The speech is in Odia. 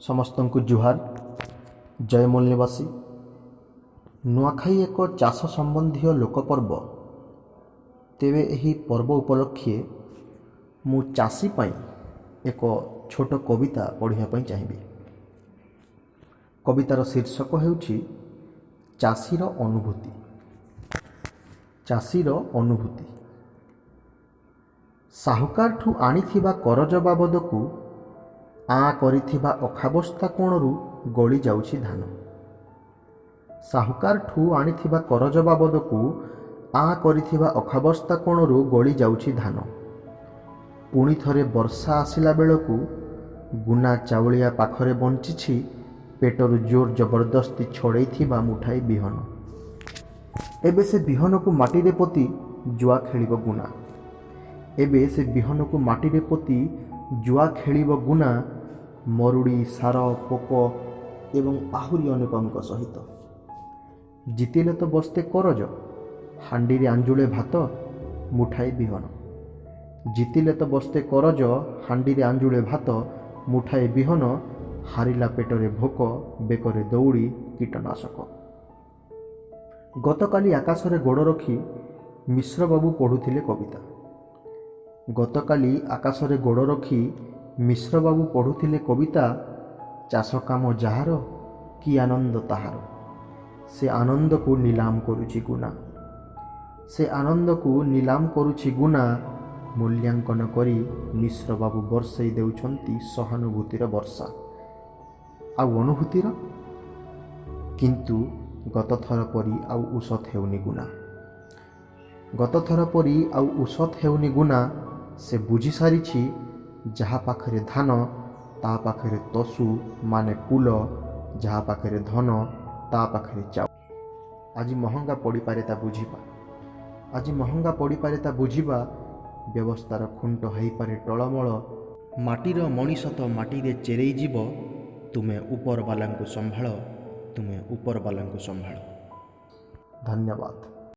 ସମସ୍ତଙ୍କୁ ଜୁହାର, ଜୟ ମୂଳନିବାସୀ। ନୂଆଖାଇ ଏକ ଚାଷ ସମ୍ବନ୍ଧୀୟ ଲୋକପର୍ବ। ତେବେ ଏହି ପର୍ବ ଉପଲକ୍ଷେ ମୁଁ ଚାଷୀ ପାଇଁ ଏକ ଛୋଟ କବିତା ପଢ଼ିବା ପାଇଁ ଚାହିଁବି। କବିତାର ଶୀର୍ଷକ ହେଉଛି ଚାଷୀର ଅନୁଭୂତି। ଚାଷୀର ଅନୁଭୂତି। ସାହୁକାରଠୁ ଆଣିଥିବା କରଜ ବାବଦକୁ ଆଁ କରିଥିବା ଅଖାବସ୍ତା କୋଣରୁ ଗଳି ଯାଉଛି ଧାନ। ସାହୁକାରଠୁ ଆଣିଥିବା କରଜ ବାବଦକୁ ଆଁ କରିଥିବା ଅଖାବସ୍ତା କୋଣରୁ ଗଳି ଯାଉଛି ଧାନ। ପୁଣି ଥରେ ବର୍ଷା ଆସିଲା ବେଳକୁ ଗୁନା ଚାଉଳିଆ ପାଖରେ ବଞ୍ଚିଛି ପେଟରୁ ଜୋର ଜବରଦସ୍ତି ଛଡ଼େଇଥିବା ମୁଠାଏ ବିହନ। ଏବେ ସେ ବିହନକୁ ମାଟିରେ ପୋତି ଜୁଆ ଖେଳିବ ଗୁନା। ଏବେ ସେ ବିହନକୁ ମାଟିରେ ପୋତି ଜୁଆ ଖେଳିବ ଗୁନା, ମରୁଡ଼ି, ସାର, ପୋକ ଏବଂ ଆହୁରି ଅନେକଙ୍କ ସହିତ। ଜିତିଲେ ତ ବସ୍ତେ କରଜ, ହାଣ୍ଡିରେ ଆଞ୍ଜୁଳେ ଭାତ, ମୁଠାଏ ବିହନ। ଜିତିଲେ ତ ବସ୍ତେ କରଜ, ହାଣ୍ଡିରେ ଆଞ୍ଜୁଳେ ଭାତ, ମୁଠାଏ ବିହନ। ହାରିଲା ପେଟରେ ଭୋକ, ବେକରେ ଦଉଡ଼ି, କୀଟନାଶକ। ଗତକାଲି ଆକାଶରେ ଗୋଡ଼ ରଖି ମିଶ୍ରବାବୁ ପଢ଼ୁଥିଲେ କବିତା। ଗତକାଲି ଆକାଶରେ ଗୋଡ଼ ରଖି ମିଶ୍ରବାବୁ ପଢ଼ୁଥିଲେ କବିତା। ଚାଷ କାମ ଯାହାର, କି ଆନନ୍ଦ ତାହାର। ସେ ଆନନ୍ଦକୁ ନିଲାମ କରୁଛି ଗୁନା। ସେ ଆନନ୍ଦକୁ ନିଲାମ କରୁଛି ଗୁନା। ମୂଲ୍ୟାଙ୍କନ କରି ମିଶ୍ରବାବୁ ବର୍ଷେଇ ଦେଉଛନ୍ତି ସହାନୁଭୂତିର ବର୍ଷା। ଆଉ ଅନୁଭୂତିର କିନ୍ତୁ ଗତଥର ପରି ଆଉ ଉସତ ହେଉନି ଗୁନା। ଗତଥର ପରି ଆଉ ଉସତ ହେଉନି ଗୁନା। ସେ ବୁଝିସାରିଛି, ଯାହା ପାଖରେ ଧାନ ତା ପାଖରେ ତସୁ ମାନେ କୁଲ, ଯାହା ପାଖରେ ଧନ ତା ପାଖରେ ଚାଉ। ଆଜି ମହଙ୍ଗା ପଡ଼ିପାରେ ତା ବୁଝିବା। ଆଜି ମହଙ୍ଗା ପଡ଼ିପାରେ ତା ବୁଝିବା। ବ୍ୟବସ୍ଥାର ଖୁଣ୍ଟ ହେଇପାରେ ଟଳମଳ। ମାଟିର ମଣିଷ ତ ମାଟିରେ ଚେରେଇ ଯିବ। ତୁମେ ଉପରବାଲାଙ୍କୁ ସମ୍ଭାଳ, ତୁମେ ଉପରବାଲାଙ୍କୁ ସମ୍ଭାଳ। ଧନ୍ୟବାଦ।